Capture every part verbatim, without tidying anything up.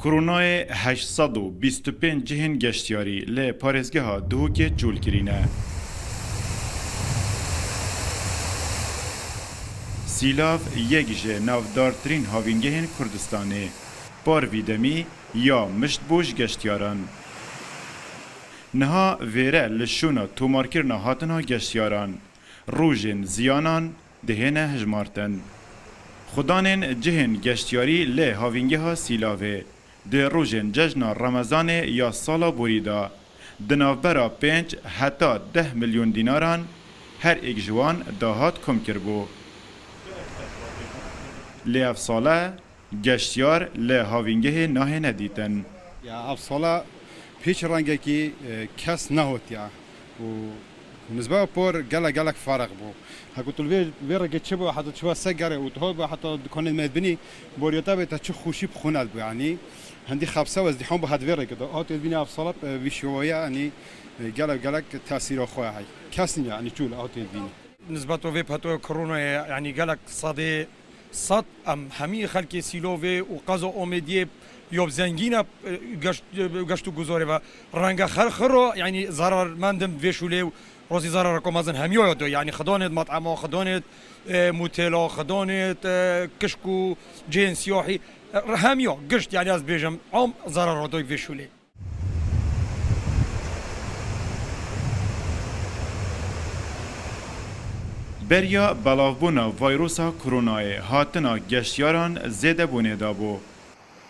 Koronayê heşt sed û bîst û pênc cihên geştiyarî li parêzgeha Duhokê çûl kirîne. Sîlav yek ji navdartirîn havîngehên Kurdistanê, parvî demî ya mişt bû ji geştiyaran. Niha vêre li şûna tomarkirina hatina geştiyaran, rojên ziyanan dihêne hejmartin. Xudanên cihên geştiyarî lê havîngeha Sîlavê di rojên cejna Remezanê ya sala borî de di navbera pênc heta deh milyon dînaran her êk ji wan dahat kom kiribû. Lê ev sale geştiyar li havîngehê nahêne dîtin. Ya ev sala pêç rengekî, e, kes nehotiya û nisbet por gelek gelek farq bû. Heko tu li vê, vê rengê çi bû, heta çi bû se gerê û tu hot bû, heta dikanê me binî boriyeta bê te çi xweşî bi xwe nedibû, yanî hindî xebse û ez dîhan bû het vê rengê de. Hatê dibîne ev sala, e, vî şêweye, yanî, e, gelek gelek tesîra xwe hey. Kes nîne, yanî çû li hatê dibîne. Nisbet û vê petoya koronayê, yanî gelek sedê sed em hemî xelkê Sîlovê û qeza Omêdiyê ya bi zengîn e, e, geşt, e, geşt û guzarê ve renge xer xiro, yanî zerarmend in vê şûlê û rastî zerareko mezin hemiya ya do, yanî xidanê matema, xidanê, e, motela, xidanê, e, kişk û cihên siyahî, e, hemiya gişt, yanî ez bêjim am zerara doy vê şûlê. Beriya belavbûna vayrusa koronayê hatina geştiyaran zêdebûnê dabû.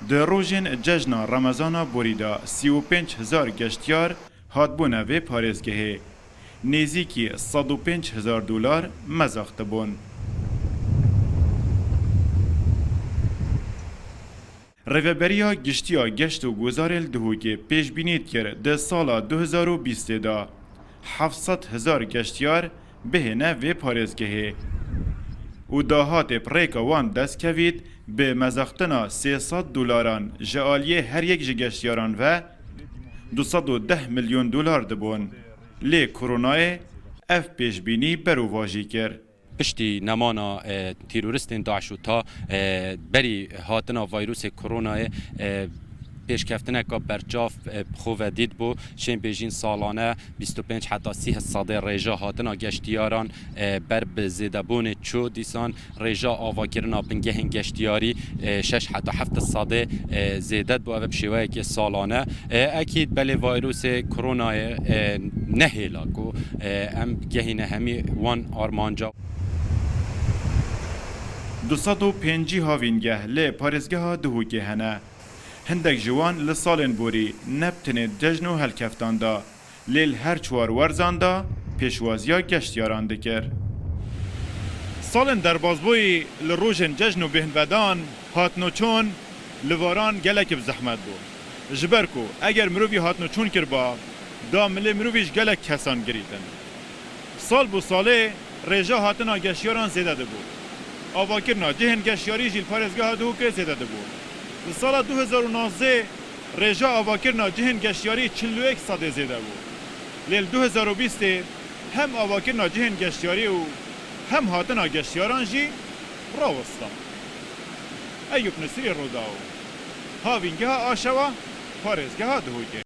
Di rojên cejna Remezana borî de sî û pênc hezar geştiyar hatbûne vê parêzgehê. Nêzîkî sed û pênc hezar dolar mezax dibûn. Rêveberiya Giştî ya Geşt û Guzarê li Duhokê pêşbînî dikir di sala du hezar û bîstê de heft sed hezar geştiyar bihêne vê parêzgehê û dahatê bi rêka wan destkevît bi mezaxtina sê sed dolaran ji aliyê her yek ji geştiyaran ve du sed û deh milyon dolar dibûn. Lê koronayê ev pêşbînî berovajî kir. Piştî nemana, e, teroristên DAIŞ û ta, e, berî hatina vayrûsê koronayê, e, pêşkeftineka berçav, e, bi xwe ve dîtbû. Şên bêjîn salane bîst û pênc heta sî sedê rêja hatina geştiyaran, e, ber bi zêdebûnê çû. Dîsan rêja avakirina bingehên geştiyarî, e, şeş heta heft sedê, e, zêde dibû. Ev bi şêweyekê salane. E, ekîd belê vayrûsê koronayê, e, nehêla ku, e, em gehîne hemî wan armanca. Du sed û pêncî havîngeh li parêzgeha Duhokê hene. Hindek ji wan li salên borî ne bi tenê cejn û helkeftan de, lê li her çar werzan de pêşwaziya geştiyaran dikir. Salên derbasbûyî li rojên cejn û bêhnvedan, hatnoçûn li varan gelekî bi zehmet bû. Ji ber ku eger mirovî hatnoçûn kiriba, da milê mirovî ji gelek kesan girîtin. Sal bo salê rêja hatina geştiyaran zêde dibû. Avakirina cihên geştiyarî jî li parêzgeha Duhokê zêde dibû. Li sala du hezar û nozdeh rêja avakirina cihên geştiyarî çil û yek sedê zêde bû. Lê li du hezar û bîstê hem avakirina cihên geştiyarî û hem hatina geştiyaran jî rawestan. Eyûp Nisirî, Rûdaw, havîngeha Aşewa, parêzgeha Duhokê.